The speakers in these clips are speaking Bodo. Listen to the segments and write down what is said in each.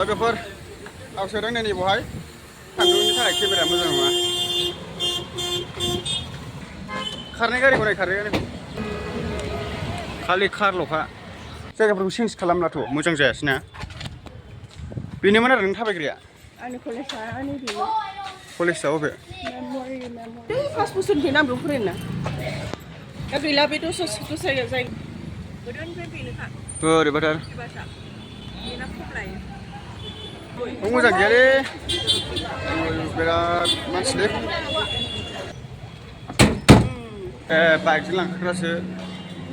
लोगोफोर आवसोदों नै बहाय सान्दुंनि थाखाय केमेराया मोजां नङा खारनाय गारिखौ नाय खारनाय गारिखौ खालि कारल'खा जायगाफोरखौ चेन्ज खालामलाथ' मोजां जायासैना बेनोमोन आरो नों थाबायग्राया आंनि कलेजआ आंनि बेनो कलेजआ अबे बै 5 बोसोरनिफ्राय नामल' फरायना दा गैला बे दस्रा जायगा गोदोनिफ्राय बेनोखा बोरैबाथार बेना खम लायो मोजां गैयालै बिराद मानसिलै ए बाइकजों लांखाग्रासो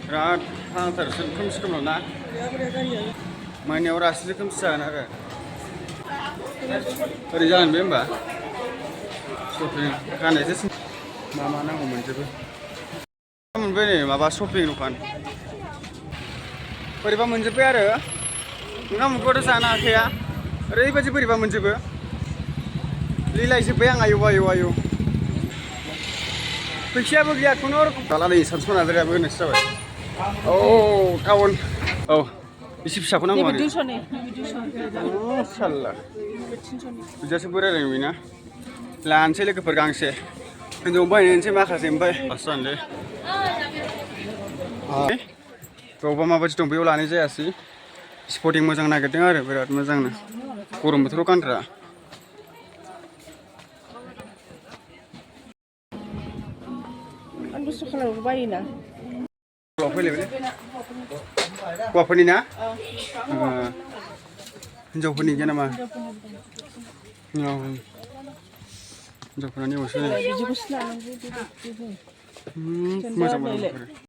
बिराद फांथारसो खोमसि खोमलाव ना मोनायाव रासिसो खोमसि जागोन आरो ओरै जागोन बे होमबा शपिं गाननायसो मा मा नांगौ मोनजोबो मोनबाय नै माबा शपिं दखान बोरैबा मोनजोब्बाय आरो ओंखाम ओंख्रिखौथ' जानो हाखाया ओरैबायदि बोरैबा मोनजोबो लिलायजोब्बाय आं आयौ आयौ आयौ फैसायाबो गैया खुनुरुखुम दाला नै सानसु नार्जारियाबो होनोसो जाबाय औ टाउन औ एसे फिसाखौ नांगौ आरो साल्ला बिदियासो बोरायलाय नुयोना लानोसै लोगोफोर गांसे हिनजाव बायनोसै माखासे ओमफ्राय पास जानोसै गावबा माबायदि दं बेयाव लानाय जायासै स्पटिं मोजां नागिरदों आरो बिराद मोजांनो गरम बोथोराव गानग्रा आं दस्रा खालारबो बायोना हौवाफोरनि ना हिनजावफोरनि गैया नामा हिनजावफोरनि अबेसो मोजां मोजां